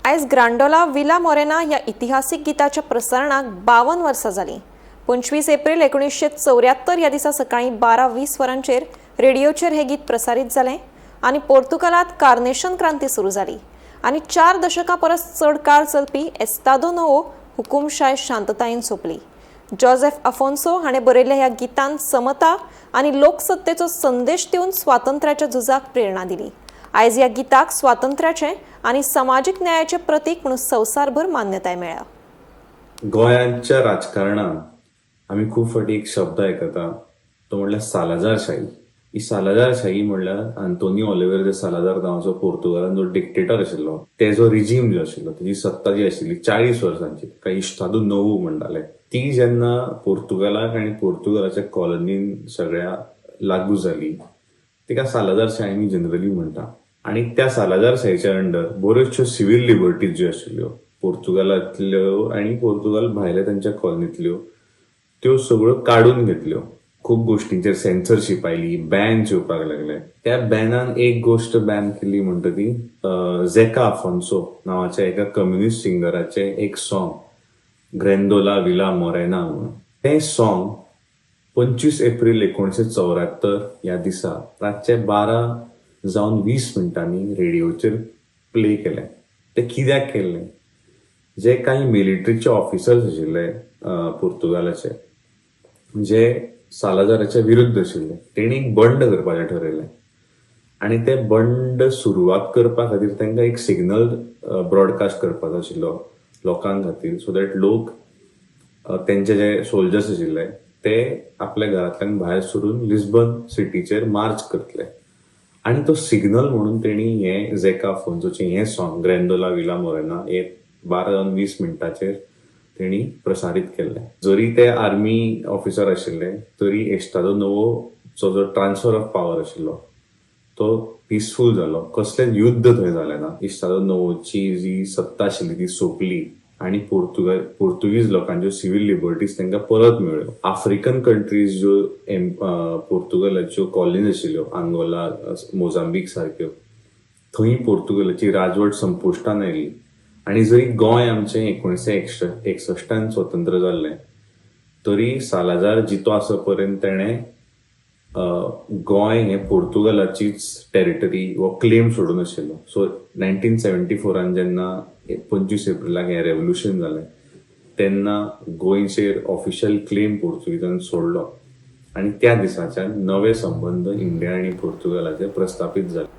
आयज ग्रांडोला विला मोरेना ह्या इतिहासीक गिताच्या प्रसारणाक 52 वर्सां जालीं. 25 एप्रील 1974 ह्या दिसा सकाळीं 12:20 वरांचेर रेडियोचेर हें गीत प्रसारीत जालें आनी पोर्तुगालात कार्नेशन क्रांती सुरू जाली आनी 4 दशकां परस चड काळ चलपी एस्तादो नोवो हुकुमशाय शांततायेन सोंपली. जोझेफ अफोन्सो हाणें बरयल्ल्या ह्या गितान समता आनी लोकसत्तेचो संदेश दिवन स्वातंत्र्याच्या झुजाक प्रेरणा दिली. आयज ह्या गिताक स्वातंत्र्याचें आनी समाजीक न्यायाचें प्रतीक म्हणून संवसारभर मान्यताय मेळ्ळ्या. गोंयांच्या राजकारणांत आमी खूब फावटी एक शब्द आयकता, तो म्हणल्यार सालाजारशाही. ही सालाजारशाही म्हणल्यार आंतोनियो ऑलिव्हेर दे सालाजार नांवाचो पोर्तुगालान जो डिक्टेटर आशिल्लो, तेजो रिजीम जो आशिल्लो, तेजी सत्ता जी आशिल्ली 40 वर्सांची, ताका इश्तादू नोवू म्हणटाले, ती जेन्ना पोर्तुगालाक आनी पोर्तुगालाच्या कॉलनीन सगळ्या लागू जाली, तिका सालाजारशाही आमी जनरली म्हणटा. आनी त्या सालाजारशाहीच्या अंडर बऱ्योचश्यो सिवील लिबर्टीज ज्यो आशिल्ल्यो पोर्तुगालांतल्यो आनी पोर्तुगाल भायल्या तेंच्या कॉलनींतल्यो, त्यो सगळ्यो काडून घेतल्यो. खूब गोश्टींचेर सेन्सरशीप आयली, बॅन्स येवपाक लागले. त्या बॅनान एक गोश्ट बॅन केली म्हणटा ती झेका आफोन्सो नांवाच्या एका कम्युनिस्ट सिंगराचें एक सॉंग, ग्रेंदोला विला मोरेना म्हणून. तें सॉंग 25 एप्रील 1974 ह्या दिसा रातचे 12 जावन 20 मिनटांनी रेडियोचेर प्ले केलें. तें कित्याक केल्लें? जे कांय मिलिटरीचे ऑफिसर्स आशिल्ले पोर्तुगालाचे, जे सालाजाराच्या विरुद्ध आशिल्ले, तेणी एक बंड करपाचें ठरयलें आनी तें बंड सुरवात करपा खातीर तांकां एक सिग्नल ब्रॉडकास्ट करपाचो आशिल्लो लोकां खातीर, सो that लोक तेंचे जे सोल्जर्स आशिल्ले ते आपल्या घरांतल्यान भायर सरून लिस्बन सिटीचेर मार्च करतले. आनी तो सिग्नल म्हणून तेणी हें झेका अफोन्सोचें हें सॉंग ग्रँडोला विला मोरेना हे 12 जावन 20 मिनटाचेर तेणी प्रसारीत केल्लें. जरी ते आर्मी ऑफिसर आशिल्ले तरी एस्तादो नोवोचो जो ट्रान्सफर ऑफ पावर आशिल्लो तो पिसफूल जालो. कसलेंच युद्ध थंय जालें ना. इस्तादो नोवोची जी सत्ता आशिल्ली ती सोंपली आनी पोर्तुगीज लोकांच्यो सिवील लिबर्टीज तांकां परत मेळ्ळ्यो. आफ्रिकन कंट्रीज ज्यो पोर्तुगालाच्यो कॉलनीज आशिल्ल्यो, आंगोला, मोजांबीक सारक्यो, थंय पोर्तुगालाची राजवट संपुश्टान आयली. आनी जरी गोंय आमचें 1961 स्वतंत्र जाल्लें तरी सालाजार जितो आसा पर्यंत तेणें गोंय हें पोर्तुगालाचीच टेरिटरी हो क्लेम सोडूंक नाशिल्लो. सो 1974 जेन्ना 25 एप्रिलाक हें रेवोल्युशन जालें तेन्ना गोंयचेर ऑफिशियल क्लेम पोर्तुगीजान सोडलो आनी त्या दिसाच्यान नवे संबंद इंडिया आनी पोर्तुगालाचे प्रस्थापीत जाले.